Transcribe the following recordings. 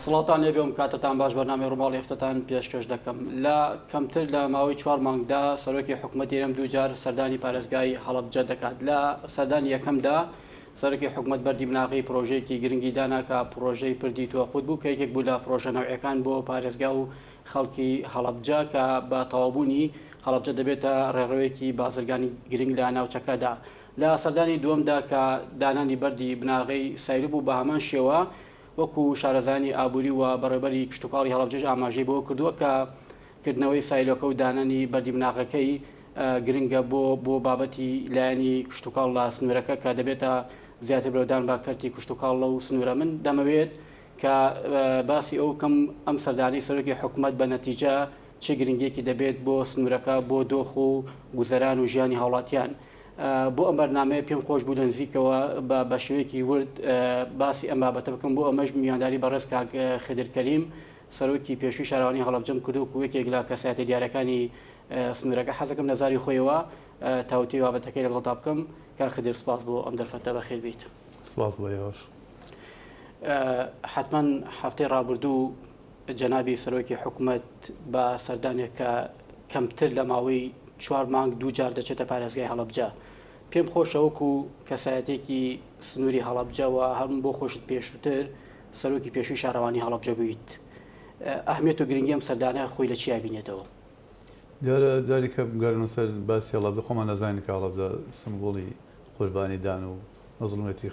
سڵاوتان لێبێ ئەم کاتەتان باش بەرنامەی ڕووماڵی هەفتەتان پێشکەش دەکەم لە کەمتر لە ماوەی چوار مانگدا سەرۆکی حکومەتی هەرێم دووجار سەردانی پارێزگای هەڵەبجە دەکات لە سەردانی یەکەمدا سەرۆکی حکومەت بەردی بناغەی پرۆژەیەکی گرنگی دانا کە پرۆژەی پردی تۆقوت بوو کە یەکێک بوو لە پرۆژە نەوعیەکان بۆ پارێزگا و خەڵکی هەڵەبجە کە بە تەواوبوونی هەڵەبجە دەبێتە ڕێڕەوێکی بازرگانی گرنگ لە ناوچەکەدا. لە سەردانی دووەمدا کە دانانی بەردی بناغەی سایلۆ بوو بە هەمان شێوە وەکو شارەزایانی ئابووری و بەڕێوەبەری کشتوکاڵی هەڵەبجەش ئاماژەی بەوە کردووە کە کردنەوەی سایلۆکە و دانانی بەردی بناغەکەی گرنگە بۆ بۆ بابەتی لایەنی کشتوکاڵ لە سنوورەکە کە دەبێتە زیاتر برەودان بە کەرتی کشتوکاڵ لەو سنوورە من دەمەوێت کە باسی ئەو بکەم ئەم سەردانەی سەرۆکی حکومەت بە نەتیجە چ گرنگیەکی دەبێت بۆ سنوورەکە بۆ دۆخ و گوزەران و ژیانی هاوڵاتیان. بۆ ئەم بەرنامەیە پێم خۆش بوو لە نزیکەوە بە بە شێوەیەکی ورد باسی ئەم بابەتە بکەم بۆ ئەمەش میوانداری بەڕێز کاک خدر کەریم سەرۆکی پێشووی شارەوانی هەڵەبجەم کردو وەکو یەکێک لە کەسایەتە دیارەکانی سنوورەکە حەزەکەم لە زاری خۆیەوە تاوتوێی بابەتەکەی لەگەڵدا بکەم کاک خدر سپاس بۆ ئەم دەرفەتە بەخێر بیت. سپاس بۆ ئێوەش. حەتمەن هەفتەی ڕابردوو جەنابی سەرۆکی حکومەت بە سەردانێک کە کەمتر لە ماوەی چوار مانگ دوو جار دەچێتە پارێزگای هەڵەبجە پێم خۆشە وەکو کەسایەتێکی سنووری هەڵەبجە و هەم بۆ خۆشت پێشووتر سەرۆکی پێشووی شارەوانی هەڵەبجە بوویت ئەهمیەت و گرنگی ئەم سەردانە خۆی لە چیا بینێتەوە؟ دیارە جاری کە بگەڕێنەوە سەر باسی هەڵەبجە خۆمان ئەزانین کە هەڵەبجە سمبوڵی قوربانیدان و مەزڵومێتی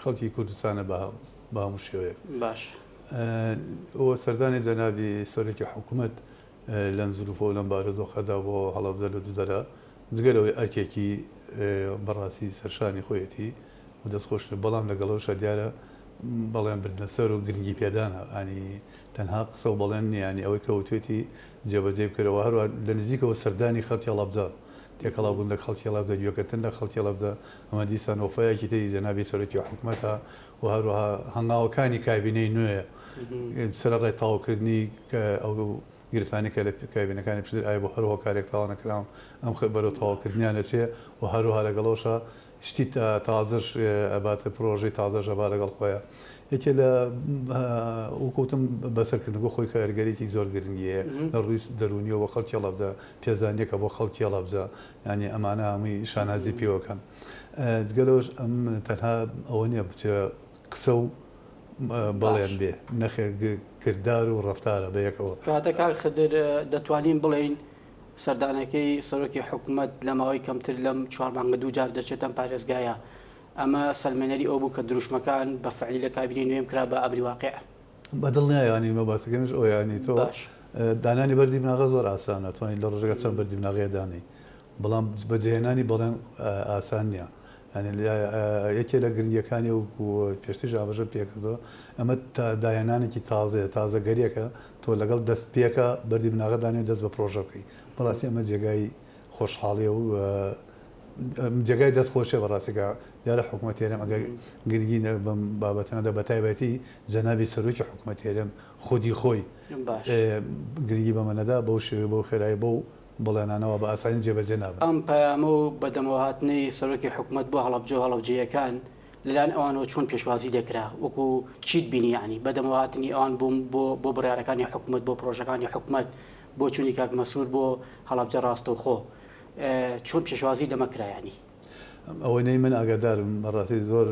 خەڵکی کوردستانە بە هەموو شێوەیەک. باش. و سەردانی جەنابی سەرۆکی حکومەت لەم زروفە و لەم بارودۆخەدا بۆ هەڵەبجە لە دوودەرە جگە لەوەی ئەرکێکی بەڕاستی سەرشانی خۆیەتی و دەستخۆش بەڵام لەگەڵەوەشا دیارە بەڵێن بردنە سەر و گرنگی پێدانە ینی تەنها قسە و بەڵێن نییە ینی ئەوەی کە وتوێتی جێبەجێ بکەرەوە هەروە لە نزیکەوە سەردانی خەڵکی هەڵەبجە تێکەڵاو بوون لە خەڵکی هەڵەبجە گوێگرتن لە خەڵکی هەڵەبجە ئەمە دیسان وەفایەکی تری جەنابی سەرۆکی حکومەتە و هەروەها هەنگاوەکانی کابینەی نوێ سەرەڕای تەواوکردنی ئەو گرفتانەی کە لە کابینەکانی پێشتر ئایا بۆ هەر هۆکارێک تەواو نەکراون ئەم بەرەو تەواوکردنیان دەچێ و هەروەها لەگەڵەوەشا شتی تازەش ئەبات پرۆژەی تازەش ئەبا لەگەڵ خۆیا یەکێ لە وەکو وتم بەسەرکردنەکە خۆی کاریگەریی زۆر گرنگی هەیە لە ڕووی دەروونیەوە بۆ خەڵکی هەڵەبجە پێزانیەکە بۆ خەڵکی هەڵەبجە یانی ئەمانە هەمووی شانازی پێوەکەن جگە لەوەش ئەم تەنها ئەوە نییە بچێ قسە و بەڵێن بێ نەخێر کردار و ڕەفتارە بەیەکەوە. کەواتە کاک خدر دەتوانین بڵێین سەردانەکەی سەرۆکی حکومەت لە ماوەی کەمتر لەم چوار مانگە دوو جار دەچێتە ئەم پارێزگایە ئەمە سەلمێنەری ئەوە بوو کە دروشمەکان بە فعلی لە کابینەی نوێم کرا بە ئەمری واقع. بە دڵنیایە یانی مەبەستەکەمیش ئەوەیە یانی تۆ باش. دانانی بەردی بناغە زۆر ئاسانە توانی لە ڕۆژێکا چەند بەردی بناغەیە دانێی بەڵام بەجێهێنانی بەڵێن ئاسان نییە یانی یەکێ لە گرنگیەکانی وەکو پێشتریش ئاماژەم پێکردووە ئەمە داهێنانێکی تازەیە تازەگەریەکە تۆ لەگەڵ دەست پێکە بەردی بناغە دانێ و دەست بە پرۆژە بکەی بەڕاستی ئەمە جێگای خۆشحاڵیە و جێگای دەست خۆشیە بەڕاستی کە دیارە حکوومەتی هەرێم ئەگەر گرنگی بەم بابەتە نەدا بە تایبەتی جەنابی سەرۆکی حکوومەتی هەرێم خودی خۆی گرنگی بەمە نەدا بەو شێوەیە بەو خێرایی بەو بەڵێنانەوە بە ئاسانی جێبەجێ نابن. ئەم پەیامە و بەدەمەوەهاتنەی سەرۆکی حکومەت بۆ هەڵەبجە و هەڵەبجەییەکان لەلایەن ئەوانەوە چۆن پێشوازی لێکرا؟ وەکو چیت بینی یەعنی بەدەمەوەهاتنی ئەوان بۆ بۆ بۆ بڕیارەکانی حکومەت بۆ پرۆژەکانی حکومەت بۆ چوونی کاک مەسرور بۆ هەڵەبجە ڕاستەوخۆ چۆن پێشوازی لەمە کرا یەعنی؟ ئەوەنەی من ئاگادارم بەڕاستی زۆر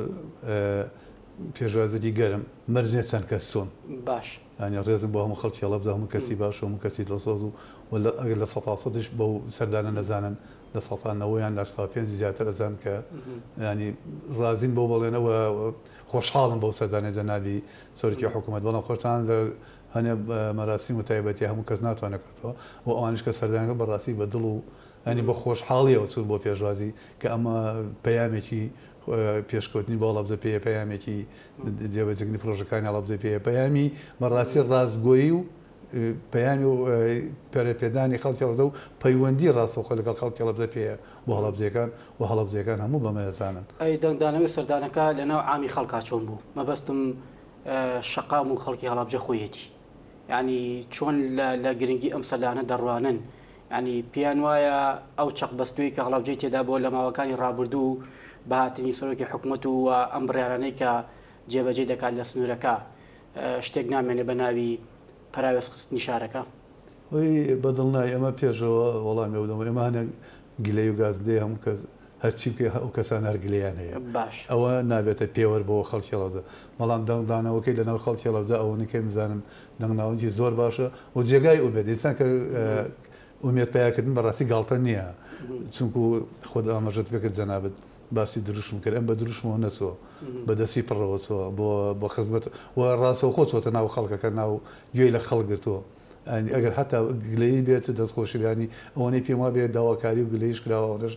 پێشوازیەکی گەرم مەرج نیە چەند کەس چوون. باش. یانی ڕێزم بۆ هەموو خەڵکی هەڵەبجە هەموو کەسی باش و هەموو کەسی دڵسۆز و و ئەگەر لە سەتا سەدیش بەو سەردانە نەزانن لە سەتا نەوەیان لە 85 زیاتر ئەزان کە ینی ڕازین بەو بەڵێنە و خۆشحاڵم بەو سەردانەی جەنابی سەرۆکی حکوومەت بەڵام خۆشتان لە هەنێ مەراسیم و تایبەتی هەموو کەس ناتوانێت کردەوە و ئەوانیش کە سەردانەکە بەڕاستی بە دڵ و ینی بە خۆشحاڵیەوە چوون بۆ پێشوازی کە ئەمە پەیامێکی پێشکەوتنی بۆ هەڵەبجە پێیە پەیامێکی جێبەجێکردنی پرۆژەکانی هەڵەبجەی پێیە پەیامی بەڕاستی ڕاستگۆیی و پەیامی و پەرەپێدانی خەڵکی هەڵەبجە و پەیوەندی ڕاستەوخۆ لەگەڵ خەڵکی هەڵەبجە پێیە بۆ هەڵەبجەکان و هەڵەبجەکان هەموو بەمە ئەزانن. ئەی دەنگدانەوەی سەردانەکە لەناو عامی خەڵکا چۆن بوو؟ مەبەستم شەقام و خەڵکی هەڵەبجە خۆیەتی. یانی چۆن لە گرنگی ئەم سەردانە دەڕوانن؟ یانی پێیان وایە ئەو چەقبەستوویەی کە هەڵەبجەی تێدا بووە لە ماوەکانی ڕابردوو بە هاتنی سەرۆکی حکومەت و ئەم بڕیارانەی کە جێبەجێی دەکات لە سنوورەکە. شتێک نامێنێ بە ناوی پەراوێزخستنی شارەکە؟ ئەوەی بە دڵنیایی ئەمە پێشەوە وەڵامی ئەو دەمەوە ئێمە هەنێک گلەیی و گازندەی هەموو کەس هەرچی بکەی ئەو کەسانە هەر گلەیان هەیە باش. ئەوە نابێتە پێوەر بۆ خەڵکی هەڵەبجە بەڵام دەنگدانەوەکەی لەناو خەڵکی هەڵەبجە ئەوەنەی کە بزانم دەنگدانەوەکی زۆر باشە و جێگای ئومێد ئینسان کە ئومێد پیاکردن بەڕاستی گاڵتە نییە چونکو خۆت ئاماژەت پێکرد جەنابت باسی دروشم کرد ئەم بە دروشمەوە نەچووە بە دەستی پڕەوە چووە بۆ بۆ خزمەت و ڕاستەوخۆ چۆتە ناو خەڵکەکە ناو گوێی لە خەڵک گرتووە یانی ئەگەر حەتا گلەیی بێت دەستخۆشی بێ یانی ئەوەنەی پێم وابێ داواکاری و گلەییش کراوە ئەوەنەش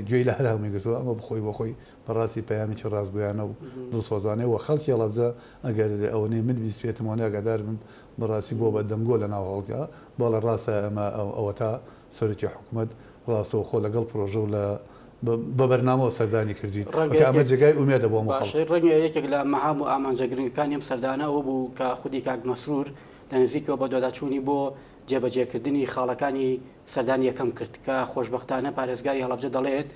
گوێی لە هەر هەمووی گرتووە ئەمە بخۆی بۆ خۆی بەڕاستی پەیامێکی ڕاستگۆیانە و دڵسۆزانەیە و خەڵکی هەڵەبجە ئەگەر ئەوەنەی من بیستبێتم ئەوەنەی ئاگادار بم بەڕاستی بووە بە دەنگۆ لە ناو خەڵکا بەڵێ ڕاستە ئەمە ئەوەتا سەرۆکی حکومەت ڕاستەوخۆ لەگەڵ پرۆژە و لە بە بەرنامەوە سەردانی کردوین ڕەنگە کە ئەمە یەکێک جێگای ئومێدە بۆ هەموو باشە خەڵک. ڕەنگە یەکێک لە مەهام و ئامانجە گرنگەکانی ئەم سەردانە ئەوە بوو کە خودی کاک مەسرور لە نزیکەوە بەدواداچوونی بۆ جێبەجێکردنی خاڵەکانی سەردانی یەکەم کرد کە خۆشبەختانە پارێزگاری هەڵەبجە دەڵێت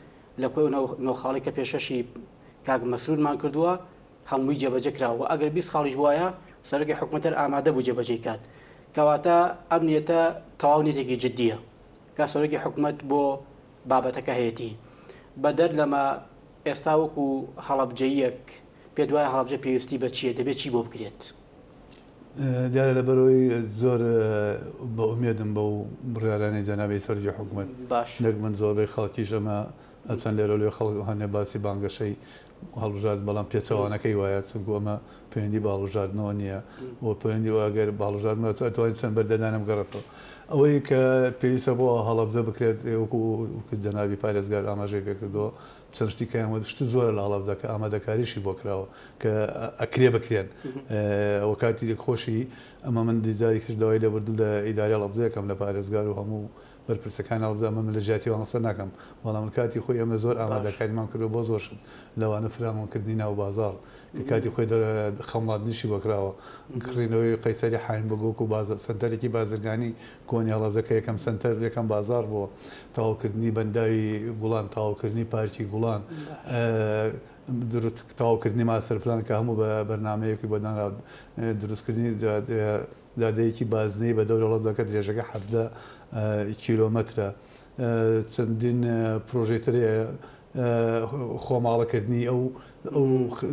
لە کۆی ئەو نۆ خاڵەی کە پێشکەشی کاک مەسرورمان کردووە هەمووی جێبەجێ کراوە و ئەگەر 20 خاڵیش بوایە سەرۆکی حکومەت هەر ئامادە بوو جێبەجێی کات. کەواتە ئەم نیەتە تەواو نیەتێکی جدییە کە سەرۆکی حکومەت بۆ بابەتەکە هەیەتی. بەدەر لەمە ئێستا وەکو هەڵەبجەییەک پێت وایە هەڵەبجە پێویستی بە چییە، دەبێت چی بۆ بکرێت؟ دیارە لەبەرئەوەی زۆر بە ئومێدم بەو بڕیارانەی جەنابی سەرۆکی حکومەت باش. نەک من زۆربەی خەڵکیش ئەمە هەرچەند لێرەو لەوێ خەڵک هەنێ باسی بانگەشەی هەڵبژارد بەڵام پێچەوانەکەی وایە چونکو ئەمە پەیوەندی بە هەڵبژاردنەوە نییە و پەیوەندی ئەگەر بە هەڵبژاردنەوە ئەتوانین چەند بەردەدانم گەڕێتەوە ئەوەی کە پێویستە بۆ هەڵەبجە بکرێت وەکو جەنابی پارێزگار ئاماژەی پێکردەوە چەند شتی کەیان وت شت زۆرە لە هەڵەبجە کە ئامادەکاریشی بۆ کراوە کە ئەکرێ بکرێن و کاتی خۆشی ئەمە من جارێکیش داوای لێبوردن لە ئیدارەی هەڵەبجە یەکەم لە پارێزگار و هەموو بەرپرسەکانی هەڵەبجە ئەمە من لە جیاتی ئەوان قسە ناکەم بەڵام من کاتی خۆی ئێمە زۆر ئامادەکاریمان کردووە بۆ زۆر شت لەوانە فراوانکردنی ناو بازاڕ کە کاتی خۆی خەمڵاندنیشی بۆ کراوە، کڕینەوەی قەیسەری حایم بەگ وەکو سەنتەرێکی بازرگانی کۆنی هەڵەبجە کە یەکەم سەنتەر یەکەم بازاڕ بووە، تەواوکردنی بەنداوی گوڵان، تەواوکردنی پارکی گوڵان، تەواوکردنی ماستەرپلان کە هەموو بە بەرنامەیەکی بۆ دانراوە، دروستکردنی جادەیەکی بازنەیی بە دەوری هەڵەبجە کە درێژەکەی 17 کیلۆمەترە، چەندین پرۆژەی تر هەیە، خۆماڵەکردنی ئەو ئەو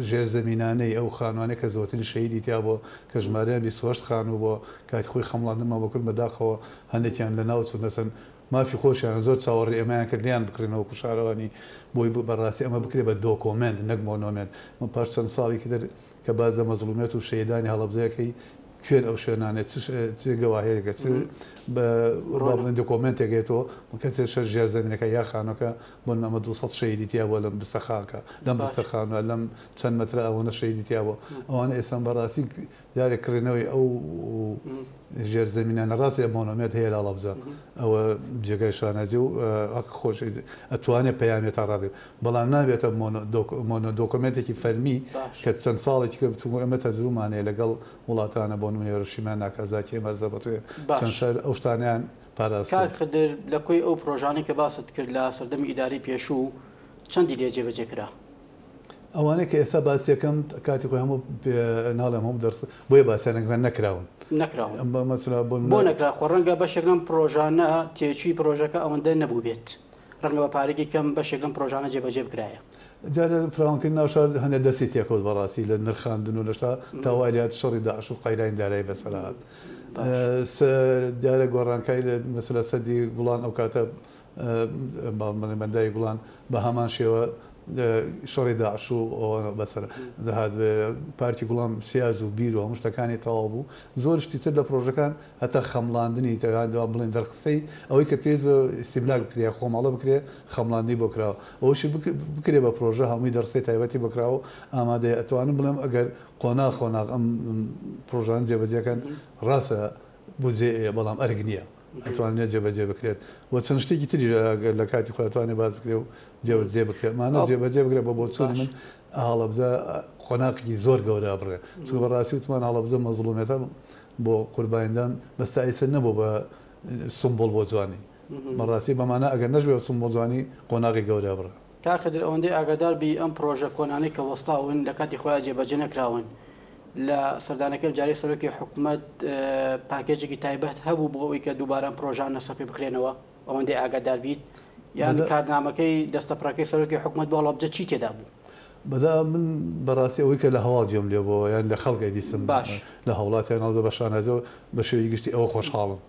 ژێرزەمینانەی ئەو خانوانەی کە زۆرترین شەهیدی تیا بووە کە ژمارەیان 28 خانوو بووە کاتی خۆی خەمڵاندنمان بۆ کرد بەداخەوە هەندێکیان لەناو چوون هەرچەند مافی خۆشیانە زۆر چاوەڕێی ئێمەیان کرد لێیان بکڕینەوە وەکو شارەوانی بۆی بەڕاستی ئەمە بکرێ بە دۆکۆمێنت نەک مۆنۆمێنت پاش چەند ساڵێکی تر کە باس لە مەزڵومیەت و شەهیدانی هەڵەبجە ئەکەی کوێن ئەو شوێنانە چ چ گەواهیەکە چ بە با بڵێن دۆکۆمێنتێک هەیە کە چ ژێر زەمینەکە یا خانووەکە بۆ نموونە ئەمە 200 شەهیدی تیا بووە لەم بستە خاکە لەم بستە خانووە لەم چەند مەترە ئەوەنە شەهیدی تیا بووە ئەوانە ئێستا بەڕاستی جارێ کڕینەوەی ئەو ژێر زەمینانە ڕاستە مۆنۆمێنت هەیە لە هەڵەبجە ئەوە جێگای شانازی و هەق خۆش ئەتوانێ پەیامێ تا ڕادەیەک بەڵام نابێتە مۆنۆ دۆکۆمێنتێکی فەرمی کە چەند ساڵێکی کە بچوو ئێمە تەجروبەمان هەیە لەگەڵ وڵاتانە بۆ نمونە هێرۆشیما ناکازاکی ئێمە زەبەتێ چەند شار ئەو شتانیان پاراستووە. کاک خدر لە کۆی ئەو پرۆژانەی کە باست کرد لە سەردەمی ئیدارەی پێشوو چەندی لێ جێبەجێ کرا؟ ئەوانەی کە ئێستا باسی ئەکەم کاتی خۆی هەموو ناڵێم هەموو دەرخ بۆیە باسیان نەکرا نەکراون. نەکراون. مەسەلا بۆ بۆ نەکرا؟ خۆ ڕەنگە بەشێک لەم پرۆژانە تێچووی پرۆژەکە ئەوەندە نەبووبێت. ڕەنگە بە پارەیەکی کەم بەشێک لەم پرۆژانە جێبەجێ بکرایە. جارێ فراوانکردنی ناو شار هەندێ دەستی تێکەوت بەڕاستی لە نرخاندن و لە شتا تا وای لێهات شەڕی داعش و قەیرانی دارایی بەسەر هات. دیارە گۆڕانکاری لە مەسەلا سەدی گوڵان ئەو کاتە بەڵێ بەنداوی گوڵان بە هەمان شێوە شەڕی داعش و ئەوانە بەسەر دەهات. پارکی گوڵان سیاج و بیر و هەموو شتەکانی تەواو بوو. زۆر شتی تر لە پرۆژەکان هەتا خەمڵاندنی بڵێن دەرخستەی ئەوەی کە پێویست بە ئیستیملاک بکرێ یا خۆماڵە بکرێ خەمڵاندنی بۆ کراوە. ئەوەشی بکرێ بە پرۆژە هەمووی دەرخستەی تایبەتی بۆ کراوە و ئامادەیە. ئەتوانم بڵێم ئەگەر قۆناغ قۆناغ ئەم پرۆژانە جێبەجێ کەن ڕاستە بودجەیە بەڵام ئەرک نییە. ئەتوانرێت جێبەجێ بکرێت و چەند شتێکی تریش ئەگەر لە کاتی خۆی ئەتوانێت باس بکرێت و جێبەجێ بکرێت ئەمانە جێبەجێ بکرێت بە بۆچوونی من هەڵەبجە قۆناغێکی زۆر گەورە ئەبڕێ چونکە بەڕاستی وتمان هەڵەبجە مەزڵومیەتە بۆ قوربانیدان بەس تا ئیستا نەبوو بە سمبوڵ بۆ جوانی بەڕاستی بەمانە ئەگەر نەشبێ بە سمبوڵ جوانی قۆناغی گەورە ئەبڕێ. کاک خدر ئەوەندەی ئاگادار بی ئەم پڕۆژە کۆنانەی کە وەستاون لە کاتی خۆیا جێبەجێ نەکراون. لە سەردانەکەی ئەمجارەی سەرۆکی حکومەت پاکێجێکی تایبەت هەبوو بۆ ئەوەی کە دووبارە ئەم پرۆژانە سەپێ بخرێنەوە ئەوەندەی ئاگادار بیت یان کارنامەکەی دەستەپڕەکەی سەرۆکی حکومەت بۆ هەڵەبجە چی تێدا بوو؟ بەدا من بەڕاستی ئەوەی کە لە هەواڵ گوێم لێ بۆوە یان لە خەڵک ئەبیستم باش. لە هاوڵاتیان هەڵدە بە شانازیەوە بە شێوەی گشتی ئەوە خۆشحاڵم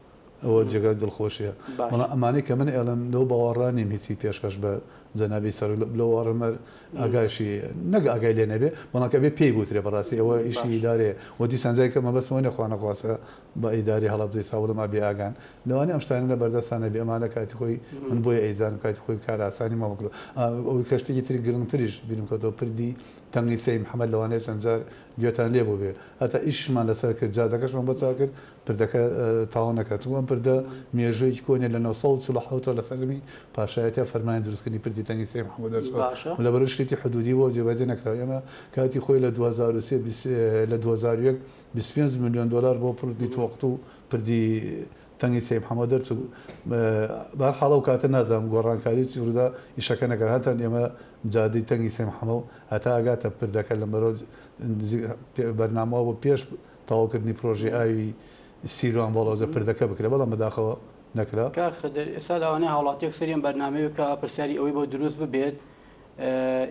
ئەوە جێگای دڵخۆشیە بەڵام ئەمانەی کە من ئێڵێم لەو باوەڕا نیم هیچی پێشکەش بە جەنابی سەرۆک لەو باوەڕم هەر ئاگاشی نەک ئاگای لێ نەبێ بەڵام کە ئەبێ پێی بوترێ بەڕاستی ئەوە ئیشی ئیدارەیە و دیسان جای کە مەبەستم ئەوە نیە خوا نەخواستە بە ئیدارەی هەڵەبجەی سا بڵێم ئا بێ ئاگان لەوانەیە ئەم شتانە لە بەردەستا نەبێ ئەمانە کاتی خۆی من بۆیە ئەیزانم کاتی خۆی کارئاسانی مامە کردوە ئا ئەوەی کە شتێکی تری گرنگتریش بیرم کەوتەوە پردی تەنگی سەی محەمەد لەوانەیە چەند جار گوێتان لێ بووبێ هەتا ئیشمان لەسەر کرد جادەکەشمان بۆ چاک کرد پردەکە تەواو نەکرا چونکە ئەم پردە مێژوویەکی کۆنیە لە 947 ەوە لە سەردەمی پاشایەتیا فەرمانی دروستکردنی پردی تەنگی سەی محەمەد دەرچووە باشە. و لەبەرئەوەی شتێکی حدودی بووە جێبەجێ نەکراوە ئێمە کاتی خۆی لە 2003 لە 2001 25 ملیۆن دۆلار بۆ پردی تۆقت و پردی تەنگی سەی محەمەد دەرچوو بەهەرحاڵ ئەو کاتە نازانم گۆڕانکاری چی ڕوودا ئیشەکە نەکرا هەرچەند ئێمە جادەی تەنگی سەی محەمەد هەتا ئەگاتە پردەکە لەمبەرەوە نزیک بەرنامە بۆ پێش تەواوکردنی پرۆژەی ئاوی سیروان بۆڵەوزە پردەکە بکرێت بەڵام بەداخەوە نەکرا. کاک خدر ئێستا لەوانەیە هاوڵاتیەک سەیری ئەم بەرنامەیە بکا پرسیاری ئەوەی بۆ دروست ببێت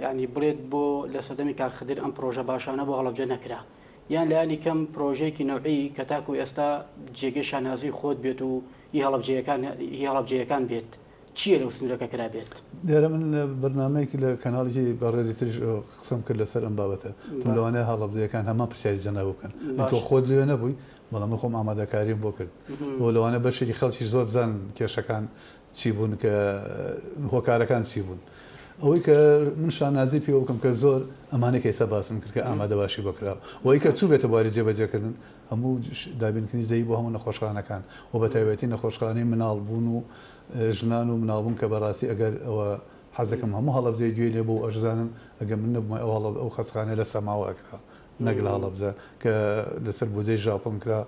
یانی بڵێت بۆ لە سەردەمی کاک خدر ئەم پرۆژە باشانە بۆ هەڵەبجە نەکرا یان لایەنی کەم پرۆژەیەکی نەوعی کە تاکو ئێستا جێگەی شانازی خۆت بێت و هی هەڵەبجەیەکان هی هەڵەبجەیەکان بێت چییە لەو سنوورەکە کرابێت؟ دیارە من لە بەرنامەیەکی لە کەناڵێکی بەڕێزی تریش قسەم کرد لەسەر ئەم بابەتە. وتم لەوانەیە هەڵەبجەیەکان هەمان پرسیاری جەناب بکەن. تۆ خۆت لەوێ نەبووی، بەڵام من خۆم ئامادەکاریم بۆ کرد. و لەوانەیە بەشێکی خەڵکیش زۆر بزانن کێشەکان چی بوون کە هۆکارەکان چی بوون. ئەوەی کە من شانازی پێوە بکەم کە زۆر ئەمانەی کە ئێستا باسم کرد کە ئامادەباشی بۆ کراوە و ئەوەی کە چووبێتە بواری جێبەجێکردن هەموو دابینکردنی زەوی بۆ هەموو نەخۆشخانەکان و بە تایبەتی نەخۆشخانەی مناڵبوون و ژنان و مناڵبوون کە بەڕاستی ئەگەر ئەوە حەزەکەم هەموو هەڵەبجەی گوێی لێ بوو ئەشزانن ئەگەر من نەبوومای ئەو هەڵە ئەو خەستخانەیە لە سەماوە ئەکرا نەک لە هەڵەبجە کە لەسەر بودجەی ژاپۆن کرا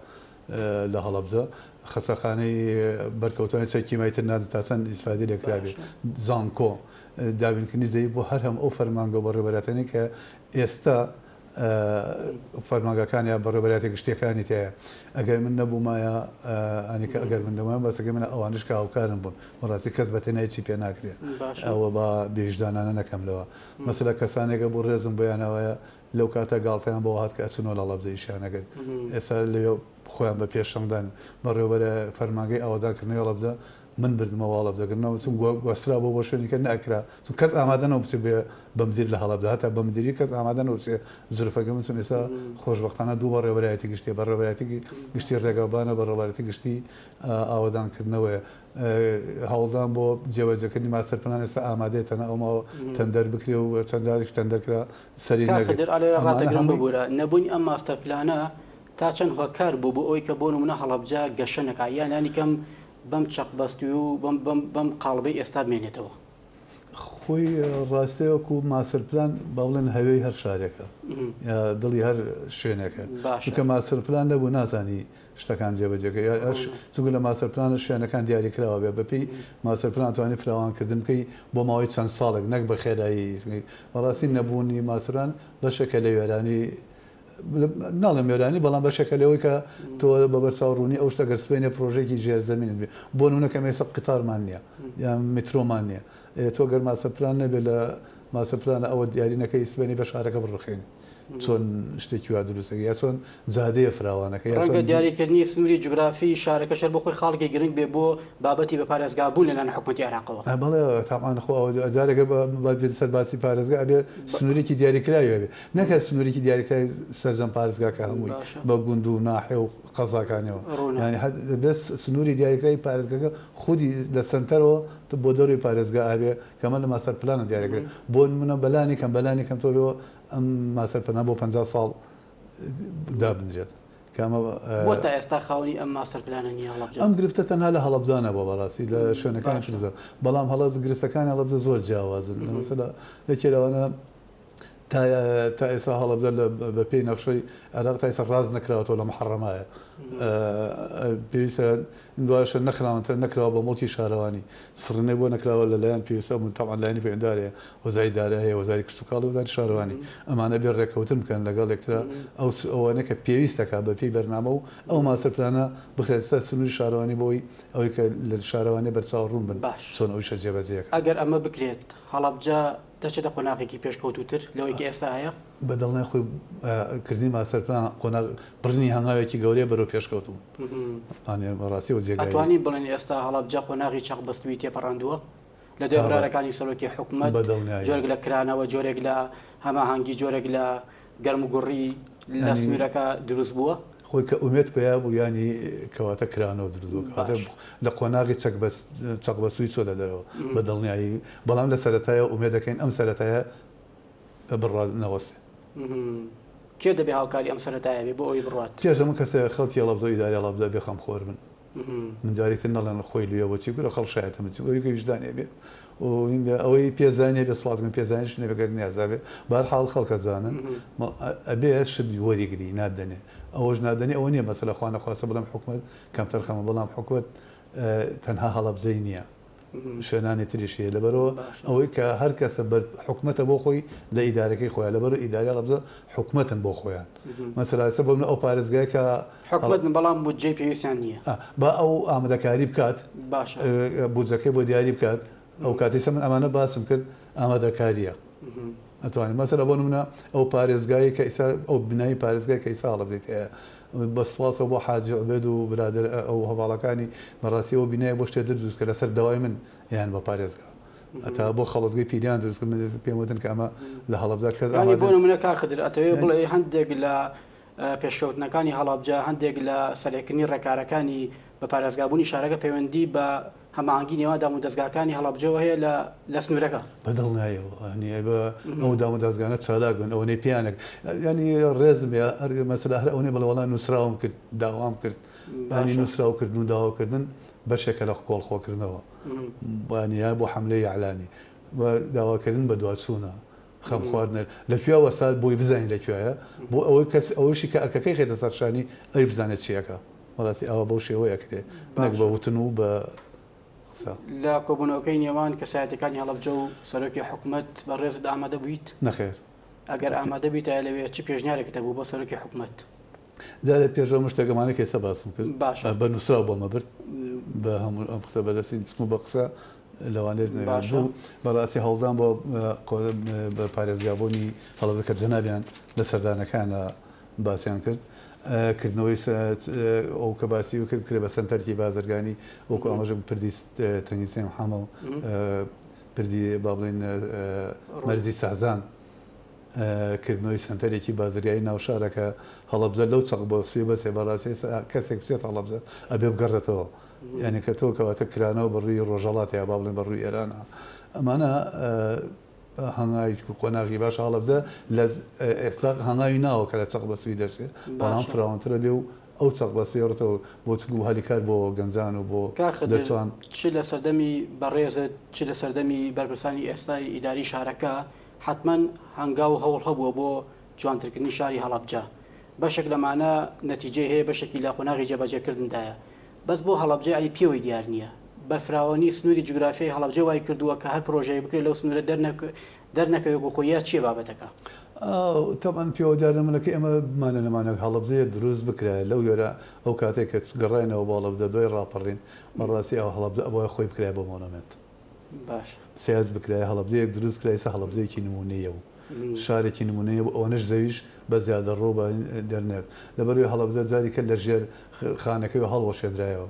لە هەڵەبجە خەسەخانەی بەرکەوتوانی چەک کیمای تر نادەن تا چەند ئیسفادەی لێ کرابێ زانکۆ دابینکردنی زەوی بۆ هەر هەم ئەو فەرمانگە و بەڕێوەبەرایەتانەی کە ئێستا فەرمانگەکان یا بەڕێوەبەرایەتە گشتیەکانی تایە ئەگەر من نەبوومایە ئەنی کە ئەگەر من نەبوومایە بەسەکەی منە ئەوانش کە هاوکارم بوون بەڕاستی کەس بە تەنیا هیچی پێ ناکرێ ئەوە با بێویژدانانە نەکەم لەوە مەسەلە کەسانێکە بوو ڕێزم بۆیان هەوایە لەو کاتە گاڵتەیان بەوە هات کە ئەچنەوە لە هەڵەبجە ئیشیان ئەکرد ئێستا لەوێ خۆیان بە پێشەنگدان بەڕێوەبەرە فەرمانگەی ئاوەدانکردنەوەی هەڵەبجە من بردمەوە هەڵەبجە گرنەوە چون گواسترابووە بۆ شوێنی کە نەئەکرا چون کەس ئامادە نەبوو بچێ بێ بە مدیر لە هەڵەبجە هەتا بە مدیری کەس ئامادە نەبوو بچێ زرفەکە من چون ئێستا خۆشبەختانە دوو بەڕێوەبەرایەتی گشتیە بەڕێوەبەرایەتی گشتی ڕێگاوبانە بەڕێوەبەرایەتی گشتی ئاوەدانکردنەوەیە هەوڵدان بۆ جێبەجێکردنی ماستەر پلان ئێستا ئامادەیە تەنها ئەو ماوە تەندەر بکرێ و چەند جارێکیش تەندەر کرا سەری کاک نەگرت خدر ئالێرە ئەمانە ڕاتەگرم هەمووی ببورە نەبوونی ئەم ماستەر پلانە تا چەند هۆکار بوو بۆ ئەوەی کە بۆ نمونە هەڵەبجە گەشە نەکا یان لانی کەم بەم چەقبەستووی و بەم بەم بەم قاڵبەی ئێستا بمێنێتەوە؟ خۆی ڕاستە وەکو ماستەر پلان با بڵێن هەوێی هەر شارێکە یا دڵی هەر شوێنێکە باشە. چونکە ماستەر پلان نەبوو نازانی شتەکان جێبەجێکەی چونکە لە ماستەر پلانە شوێنەکان دیاریکراوە بێ بەپێی ماستەر پلان توانی فراوانکردن بکەی بۆ ماوەی چەند ساڵێک نەک بە خێرایی بەڕاستی نەبوونی ماستەران بەشێکە لە وێرانی ناڵێم وێرانی بەڵام بەشێکە لەوەی کە تۆ بە بەرچاو ڕوونی ئەو شتە گەر سبەینێ پرۆژێکی ژێرزەمینت بێ بۆ نمونە کە ئێستا قیتارمان نییە یان میترۆمان نییە تۆ گەر ماستەر پلان نەبێ لە ماستەر پلانە ئەوە دیاری نەکەی سبەینێ بە شارەکە بڕوخێنی چۆن شتێکی وا دروست دەکەی یا چۆن جادەیە فراوانەکە یا ڕەنگە چۆن دیاریکردنی سنووری جوگرافی شارەکەش هەر بۆ خۆی خاڵێکی گرنگ بێ بۆ بابەتی بە پارێزگابوون لەلایەن حکومەتی عێراقەوە. بەڵێ تەبعەن خۆ ئەوە جارێکە با بێتە سەر باسی پارێزگا ئەبێ سنوورێکی دیاریکراوی هەبێ نەک هەر سنوورێکی دیاریکراوی سەرجەم پارێزگاکە هەمووی باشە. بە گوند و ناحیە و قەزاکانیەوە ڕوونە. یانی هەر دەبێ سنووری دیاریکراوی پارێزگاکە خودی لە سەنتەرەوە بۆ دەرەوەی پارێزگا ئەبێ کە ئەمە لە ماستەر پلانە دیاریکرێ بۆ نموونە بەلانی کەم بەلانی کەم تۆ بێ ئەم ماستەر پلانە بۆ 50 ساڵ دابنرێت کە ئەمە بۆ تا ئێستا خاوەنی ئەم ماستەر پلانە نییە هەڵەبجە؟ ئەم گرفتە تەنها لە هەڵەبجە نەبووە بەڕاستی لە شوێنەکانی باشە. تر زۆر بەڵام هەڵەبجە گرفتەکانی هەڵەبجە زۆر جیاوازن مەسەلە یەکێ لەوانە. تا تا ئێستا هەڵەبجە لە بە پێی نەخشەی عێراق تا ئێستا ڕاست نەکراوەتەوە لە محەڕەمایە پێویستە دوایشە نەخراونتە نەکراوە بە موڵکی شارەوانی سڕینەوەی بۆ نەکراوە لە لایەن پێویستە ئەم تەبعەن لایەنی پەیوەندار هەیە وەزاری دارایی هەیە وەزاری کشتوکاڵی وەزاری شارەوانی ئەمانە بێ ڕێککەوتن بکەن لەگەڵ یەکترا ئەو ئەوانە کە پێویست دەکات بە پێی بەرنامە و ئەو ماستەر پلانە بخرێتە سەر سنووری شارەوانی بۆ ئەوەی ئەوەی کە لە شارەوانی بەرچاو ڕوون بن باش چۆن ئەو ئیشە جێبەجێ ئەکەن. ئەگەر ئەمە بکرێت هەڵەبجە دەچێتە قۆناغێکی پێشکەوتووتر لەوەی کە ئێستا هەیە؟ بە دڵنیای خۆی کردنی ماستەر پلان قۆناغ بڕینی هەنگاوێکی گەورەیە بەرەو پێشکەوتوو. یانی بەڕاستی ئەو جێگای. ئەتوانین بڵێین ئێستا هەڵەبجە قۆناغی چەقبەستووی تێپەڕاندووە؟ لە دوای بڕیارەکانی سەرۆکی حکومەت جۆرێک لە کرانەوە، جۆرێک لە هەماهەنگی، جۆرێک لە گەرموگوڕی لە سنوورەکە دروست بووە؟ خۆی کە ئومێد پەیا بوو یانی کەواتە کرانەوە دروست بوو کەواتە لە قۆناغی چەک بەس چەق بەسووی چۆتە دەرەوە بە دڵنیایی بەڵام لە سەرەتایەوە ئومێد دەکەین ئەم سەرەتایە بڕوات نەوەستێ. کێ دەبێ هاوکاری ئەم سەرەتایە بێ بۆ ئەوەی بڕوات؟ پێش هەموو کەسێ خەڵکی هەڵەبجە و ئیدارەی هەڵەبجە بێ خەمخۆر بن. من جارێک تر نەڵێن خۆی لویە بۆ چی کورە خەڵک شایەتە من چی ئەوەی کە ویژدانی هەبێ و ئەوەی پێزانی هەبێ سوپاس کەم پێزانیش نەبێ گەر نیازا بێ بەهەرحاڵ خەڵک ئەزانن ئەبێ شت وەریگری نادەنێ ئەوەش نادەنێ ئەوە نییە مەسەلە خوا نەخواستە بڵێم حکومەت کەمتەرخەمە بەڵام حکومەت تەنها هەڵەبجەی نییە. شوێنانی تریش هەیە لەبەرئەوە ئەوەی کە هەر کەسە بەر حکومەتە بۆ خۆی لە ئیدارەکەی خۆیان لەبەرئەوە ئیداری هەڵەبجە حکومەتن بۆ خۆیان مەسەلا ئێستا بۆ منە ئەو پارێزگای کە حکومەتن بەڵام بودجەی پێویستیان نییە با ئەو ئامادەکاری بکات باشە بودجەکەی بۆ دیاری بکات ئەو کاتەی سە من ئەمانە باسم کرد ئامادەکاریە ئەتوانین مەسەلا بۆ نمونە ئەو پارێزگایەی کە ئیسا ئەو بنای پارێزگای کە ئیسا هەڵەبجەی تیایە بە سوپاسەوە بۆ حاجی عوبێد و برادەر ئەو هەڤاڵەکانی بەڕاستی ئەو بینایە بۆ شتێ تر دروست کرد لەسەر داوای من یان بە پارێزگا هەتا بۆ خەڵوتگەی پیریان دروست کرد من پێم وتن کە ئەمە لە هەڵەبجە کەس یانی ئامادە بۆ نمونە کاک خدر ئەتەوێ بڵێی هەندێک لە پێشکەوتنەکانی هەڵەبجە هەندێک لە سەرێکردنی ڕێکارەکانی بە پارێزگابوونی شارەکە پەیوەندی بە هەماهەنگی نێوان دامودەزگاکانی هەڵەبجەوە هەیە لە لە سنوورەکە. بە دڵنیایەوە یانی ئەبێ ئەو دامودەزگانە چالاک بن ئەوەنەی پێیان یانی ڕێزم هەیە هەر مەسەلە هەر ئەوەنەی بڵێ وەڵا نووسراوم کرد داوام کرد یانی باشە. نووسراو کردن و داواکردن بەشێکە لە کۆڵ خۆکردنەوە یانی یا بۆ حەملەی ئیعلامی و داواکردن بەدواچوونە خەم خواردنە لە کوێ وەستا بۆی بزانین لە کوێیە بۆ ئەوەی کەس ئەوەشی کە ئەرکەکەی خێتە سەر شانی ئەوی بزانێت چی ئەکا. بەڕاستی ئاوا بەو شێوەیە ئەکرێ نەک بە باشە. وتن و بە قسە. لە کۆبوونەوەکەی نێوان کەسایەتیەکانی هەڵەبجە و سەرۆکی حکومەت بەڕێزت ئامادە بوویت؟ نەخێر. ئەگەر ئامادە بیتایە لەوێ چ پێشنیارێکت هەبوو بۆ سەرۆکی حکومەت؟ جارێ پێش ئەم شتێک ئەمانە کە ئێستا باسم کرد باشە. بە نووسراو بۆمە برد بە هەموو ئەم قسە بەدەستی چونکو بە قسە لەوانەیە باشە. دوو بەڕاستی هەوڵدان بۆ بە پارێزگابوونی هەڵەبجە کە جەنابیان لە سەردانەکانە باسیان کرد کردنەوەی ئەو کە باسی کرد بکرێت بە سەنتەرکی بازرگانی وەکو ئاماژە پردی تەنگی سێم حامە و پردی با بڵێین مەرزی سازان کردنەوەی سەنتەرێکی بازرگانی ناو شارەکە هەڵەبجە لەو چەق بۆ سوێ بەسێ بەڕاستی کەسێک بچێت هەڵەبجە ئەبێ بگەڕێتەوە یعنی کە تۆ کەواتە کرانەوە بەڕووی ڕۆژهەڵات یا با بڵێن بەڕووی ئێرانە ئەمانە هەنگاوی قۆناغی باشە هەڵەبجە لە ئێستا هەنگاوی ناوە کە لە چەق بەسووی دەرچێ بەڵام باشە. فراوانترە بێ و ئەو چەق بەسووی ڕتەوە بۆ چ و هەلی کار بۆ گەنجان و بۆ کاک خدر دەرچوان. چ لە سەردەمی بەڕێزت چ لە سەردەمی بەرپرسانی ئێستای ئیداری شارەکە حەتمەن هەنگاو و هەوڵ هەبووە بۆ جوانترکردنی شاری هەڵەبجە بەشێک لەمانە نەتیجەی هەیە بەشێکی لە قۆناغی جێبەجێکردندایە بەس بۆ هەڵەبجە یەعنی پێوەی دیار نییە. بەرفراوانی سنووری جوگرافیای هەڵەبجە وای کردووە کە هەر پرۆژەیەک بکرێت لەو سنوورە دەرنەکەوێت وەکو خۆی یا چییە بابەتەکە؟ تەبعەن پێوە دیار نییە کە ئێمە بمانە نەمانە هەڵەبجەیە دروست بکرایە لەو یۆرە ئەو کاتەی کە گەڕاینەوە بۆ هەڵەبجە دوای ڕاپەڕین بەڕاستی ئەو هەڵەبجە ئەبوایە خۆی بکرایە بۆ مۆنۆمێنت. باشە. سیاج بکرایە هەڵەبجەیەک دروست بکرایە ئیستا هەڵەبجەیەکی نموونەیە و شارێکی نموونەیە و ئەوەنەش زەویش بە زیادەڕۆ بە دەرنێت لەبەرئەوەی هەڵەبجە جارێکە لە ژێر خانەکەی هەڵوەشێنرایەوە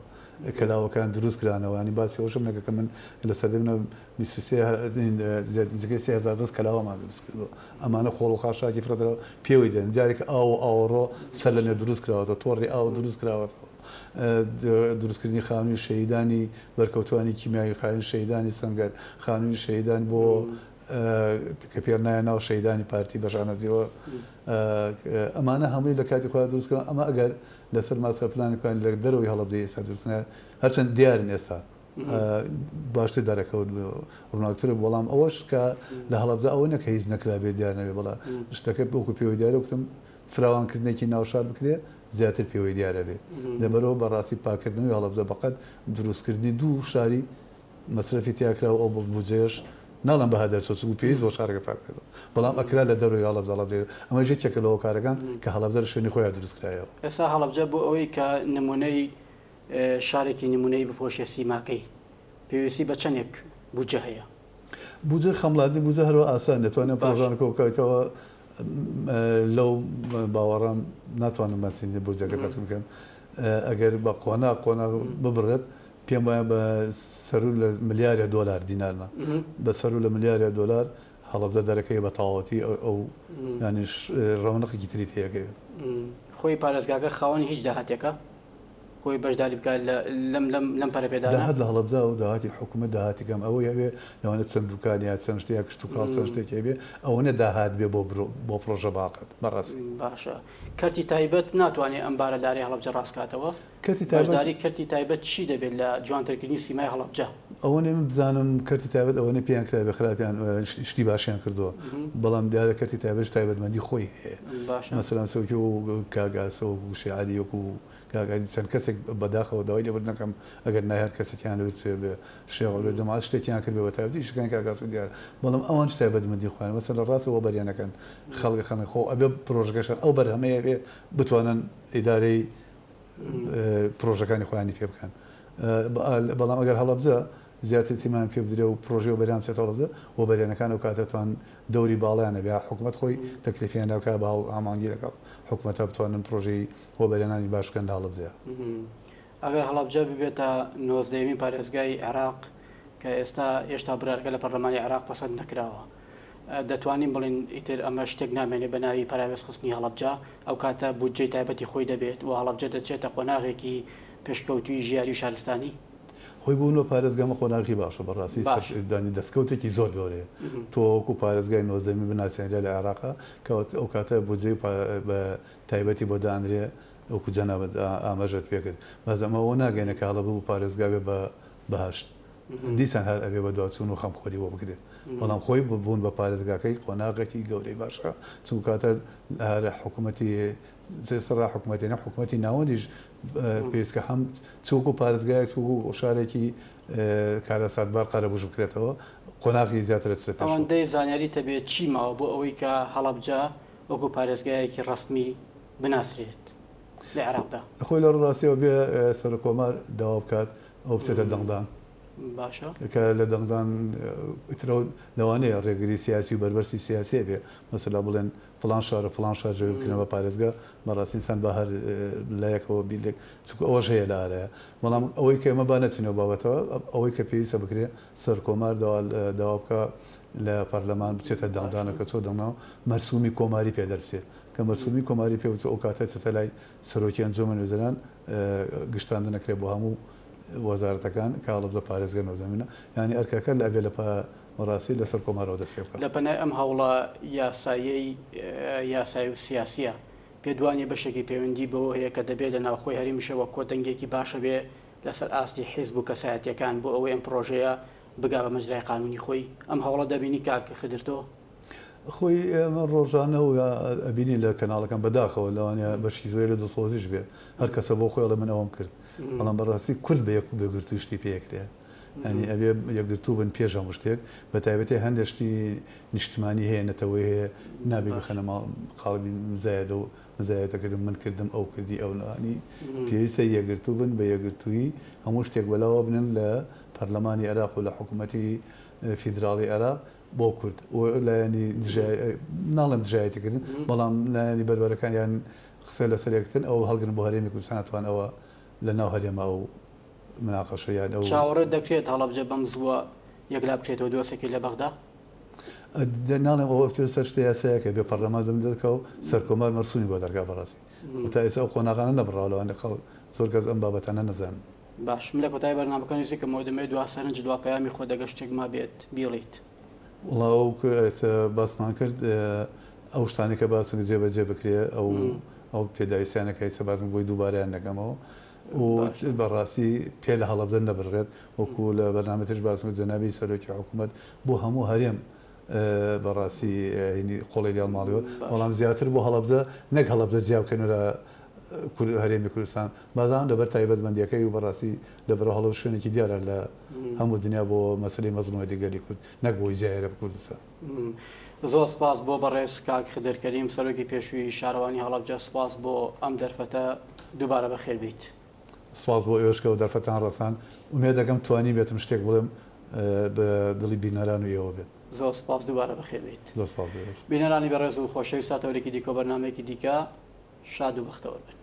کەلاوەکان دروست کرانەوە ینی باسی ئەوەشم نەکرد کە من لە سەردەمی 23 نزیکەی 3000 دەست کەلاوەمان دروست کردووە ئەمانە خۆڵ و خاشاکی فرەدراوە پێوەی دێن جارێک ئاو و ئاوەڕۆ سەر لە نوێ دروست کراوەتەوە تۆڕی ئاو دروست کراوەتەوە دروستکردنی خانووی شەهیدانی بەرکەوتوانی کیمیاوی خانووی شەهیدانی سەنگەر خانووی شەهیدان بۆ کە پێ نایە ناو شەهیدانی پارتی بە شانازیەوە ئەمانە هەمووی لە کاتی خۆیان دروست کران ئەمە ئەگەر لەسەر ماستەر پلانی خۆیان لە دەرەوەی هەڵەبجەی ئێستا دروست کرا هەرچەند دیارن ئێستا. باشتر دەرەکەوت ڕووناکتر بەڵام ئەوەش کە لە هەڵەبجە ئەوە نەکە هیچ نەکرابێ دیار نەبێ بەڵام شتەکە وەکو پێوەی دیارە وتم فراوانکردنێکی ناوشار بکرێ زیاتر پێوەی دیارە بێ لەبەرەوە بەڕاستی پاکردنەوەی هەڵەبجە بەقەد دروستکردنی دوو شاری مەسرەفی تیاکرا و ئەو بودجەیەش ناڵێم بەها دەرچووە چونکو پێویست بۆ شارەکە پاک بکرێتەوە بەڵام ئەکرا لە دەرەوەی هەڵەبجە هەڵەبجە ئەمەش یەکێکە لە هۆکارەکان کە هەڵەبجە لە شوێنی خۆیا دروست کرایەوە. ئێستا هەڵەبجە بۆ ئەوەی کە نمونەی شارێکی نمونەیی بپۆشێ سیماکەی پێویستی بە چەندێک بودجە هەیە؟ بودجە خەمڵاندنی بودجە هەروا ئاسان نیە توانیان پرۆژانە کۆ بکەیتەوە لەو باوەڕام ناتوانم مەسینی بودجەکە تەقیم بکەم ئەگەر بە قۆناغ قۆناغ ببڕێت پێم وایە بە سەرو لە ملیارێ دۆلار دینار نا بە سەرو لە ملیارێ دۆلار هەڵەبجە دەرەکەوێ بە تەواوەتی ئەو یانیش ڕەونەقێکی تری تێیەکەوێ. خۆی پارێزگاکە خاوەنی هیچ داهاتێکە خۆی بەشداری بکات لە لەم لەم لەم پەرەپێدانە؟ داهات لە هەڵەبجە و داهاتی حکوومەت داهاتی کەم ئەوەی هەبێ لەوانە چەند دوکان یا چەند شتێ یا کشتوکاڵ چەند شتێکی هەبێ ئەوەنە داهات بێ بۆ بۆ پڕۆژە باقەت بەڕاستی. باشە کەرتی تایبەت ناتوانێ ئەم بارە دارەی هەڵەبجە ڕاست کاتەوە؟ کەرتی تایبەت. بەشداری کەرتی تایبەت چی دەبێت لە جوانترکردنی سیمای هەڵەبجە؟ ئەوەنەی من بزانم کەرتی تایبەت ئەوەنەی پێیان کرابێ خراپیان شتی باشیان کردووە بەڵام دیارە کەرتی تایبەتیش تایبەتمەندی خۆی هەیە مەسەلەن سەرۆکی وەکو کاک ئاسۆ وەکو شێخ عەلی وەکو کاک عەلی چەند کەسێک بەداخەوە داوای لێبوردن ئەکەم ئەگەر ناوی هەر کەسێکیان لەبیر چووبێ شێخ عوبێد جەماعەت شتێکیان کردبێ بە تایبەتی ئیشەکانی کاک ئاسۆ دیارە بەڵام ئەوانیش تایبەتمەندی خۆیان مەسەلەن لە ڕاستەوە وەبەریان ئەکەن خەڵک ئەخەنە خۆ ئەبێ پرۆژەکەشیان ئەو بەرهەمەی هەبێ بتوانن ئیدارەی پرۆژەکانی خۆیانی پێ بکەن بەڵام ئەگەر هەڵەبجە زیاتر تیمان پێ بدرێ و پرۆژەی وەبەرهێنان بچێتە هەڵەبجە وەبەرهێنەکان ئەو کاتە توان دەوری باڵیان هەبێ حکومەت خۆی تەکلیفیان ناکا بە هاوئامانگی لەگەڵ حکومەتە بتوانن پرۆژەی وەبەرهێنانی باش بکەن لە هەڵەبجەیا. ئەگەر هەڵەبجە ببێتە نۆزدەیەمین پارێزگای عێراق کە ئێستا هێشتا بڕیارەکە لە پەرلەمانی عێراق پەسەند نەکراوە دەتوانین بڵێین ئیتر ئەمە شتێک نامێنێ بە ناوی پەراوێزخستنی هەڵەبجە، ئەو کاتە بودجەی تایبەتی خۆی دەبێت و هەڵەبجە دەچێتە قۆناغێکی پێشکەوتووی ژیاری و شارستانی. خۆی بوون بە پارێزگا ئەمە قۆناغی باشە بەڕاستی باش. سەردانی دەستکەوتێکی زۆر گەورەیە تۆ وەکو پارێزگای نۆزدەمی بناسێنرێ لە عێراقا کەواتە ئەو کاتە بودجەی بە تایبەتی بۆ دانرێ وەکو جەنابت ئاماژەت پێکرد بەس ئەمە ئەوە ناگەیەنێ کە هەڵەبجە بوو پارێزگا بێ بە بەهەشت دیسان هەر ئەبێ بەدواچوون و خەمخۆری بۆ بکرێت بەڵام خۆی بوون بە پارێزگاکەی قۆناغێکی گەورەی باشە چونکە کاتە هەر حکوومەتی سەرا حکوومەتی نە حکوومەتی ناوەندیش پێویستکە هەم چوک و پارێزگایەک چوک و شارێکی کارەساتبار قەرەبووش بکرێتەوە قۆناغی زیاتر دەچێتە پێشەوە. ئەوەندەی زانیاریت هەبێت چی ماوە بۆ ئەوەی کە هەڵەبجە وەکو پارێزگایەکی ڕەسمی بناسرێت لە عێراقدا؟ خۆی لە ڕاستیەوە بێ سەرۆککۆمار داوا بکات ئەو بچێتە دەنگدان. باشە. کە لە دەنگدان ئیتر ئەو لەوانەیە ڕێگری سیاسی و بەربەستی سیاسی هەبێ مەسەلا بڵێن فڵان شار و فڵان شار جێ بکرێن بە پارێزگا بەڕاستی ئینسان بە هەر لایەکەوە بیر لێک چونکە ئەوەش هەیە لە ئارایە بەڵام ئەوەی کە ئێمە با نەچینەوە بابەتەوە ئەوەی کە پێویستە بکرێ سەرکۆمار داوا داوا بکا لە پەرلەمان بچێتە دەنگدانە کە چۆ دەنگدان مەرسومی کۆماری پێ دەربچێ کە مەرسومی کۆماری پێ بچێ ئەو کاتە چێتە لای سەرۆکی ئەنجومەنی وەزیران گشتاندن ئەکرێ بۆ هەموو وەزارەتەکان کە هەڵەبجە پارێزگە نۆزەمینە یانی ئەرکەکە لە ئەبێ لە بەڕاستی لەسەر کۆمارەوە دەست پێ بکات. لە پەنای ئەم هەوڵە یاساییەی یاسایی و سیاسییە پێت وانیە بەشێکی پەیوەندی بەوە هەیە کە دەبێ لە ناوخۆی هەرێمیشەوە کۆدەنگێکی باش هەبێ لەسەر ئاستی حیزب و کەسایەتیەکان بۆ ئەوەی ئەم پڕۆژەیە بگا بە مەجرای قانونی خۆی؟ ئەم هەوڵە دەبینی کاک خدر تۆ؟ خۆی ئێمە ڕۆژانە و ئەبینین لە کەناڵەکان بەداخەوە لەوانەیە بەشی زۆری لە دڵسۆزیش بێ هەر کەسە بۆ خۆی ئەڵێ من ئەوەم کرد بەڵام بەڕاستی کورد بە یەک یەکگرتوو شتی پێ ئەکرێ یانی ئەبێ یەکگرتوو بن پێش هەموو شتێک بە تایبەتی هەندێک شتی نیشتمانی هەیە نەتەوەی هەیە نابێ بخەنە ماڵ قاڵبی مزایەدە و مزایەتەکردن من کردم ئەو کردی ئەو نانی پێویستە یەکگرتوو بن بە یەکگرتوویی هەموو شتێک بەلاوە بنن لە پەرلەمانی عێراق و لە حکوومەتی فیدراڵی عێراق بۆ کورد و لایەنی ناڵێم دژایەتی کردن بەڵام لایەنی بەربەرەکان یان قسە لەسەر یەکتن ئەوە هەڵگرن بۆ هەرێمی کوردستان ئەتوان ئەوە لە ناو هەرێمە ئەو مناقەشە یان ئەو چاوەڕێ دەکرێت هەڵەبجە بەم زووە یەکلا بکرێتەوە دۆسێکی لە بەغدا؟ ناڵێم ئەوە بچێتە سەر شتە یاسایەکە بێ پەرلەمان دەم دەرکا و سەرکۆمار مەرسومی بۆ دەرکا بەڕاستی و تا ئێستا ئەو قۆناغانە نەبڕاوە لەوانەیە خەڵک زۆر کەس ئەم بابەتانە نەزانن. باش من لە کۆتایی بەرنامەکە نزیکمەوە دەمەوێت دوا سەرنج دوا پەیامی خۆت ئەگەر شتێک مابێت بیڵێیت. وەڵا ئەو ئێستا باسمان کرد ئەو شتانەی کە باسم کرد جێبەجێ بکرێ ئەو ئەو پێداویستیانە کە ئێستا باسم بۆی دووبارەیان نەکەمەوە. و بەڕاستی پێ لە هەڵەبجە نەبڕێت وەکو لە بەرنامەی تریش باسم کرد جەنابی سەرۆکی حکوومەت بۆ هەموو هەرێم بەڕاستی هینی قۆڵی لێڵ ماڵیوە بەڵام زیاتر بۆ هەڵەبجە نەک هەڵەبجە جیا بکەینەوە لە هەرێمی کوردستان بازان لەبەر تایبەتمەندیەکەی و بەڕاستی لەبەر هەڵەبجە شوێنێکی دیارە لە هەموو دنیا بۆ مەسەلەی مەزڵومیەتی گەلی کورد نەک بۆی جیایە لە کوردستان. زۆر سپاس بۆ بەڕێز کاک خدر کەریم سەرۆکی پێشووی شارەوانی هەڵەبجە سپاس بۆ ئەم دەرفەتە دووبارە بەخێر بیت. سپاس بۆ ئێوەش کە ئەو دەرفەتان ڕەخساند ئومێد دەکەم توانیبێتم شتێک بڵێم بە دڵی بینەران و ئێوە بێت. زۆر سپاس دووبارە بەخێر بیت. زۆر سپاس بۆ ئێوەش. بینەرانی بەڕێز و خۆشەویست تا تەوەرێکی دیکە و بەرنامەیەکی دیکە شاد و بەختەوەر بن.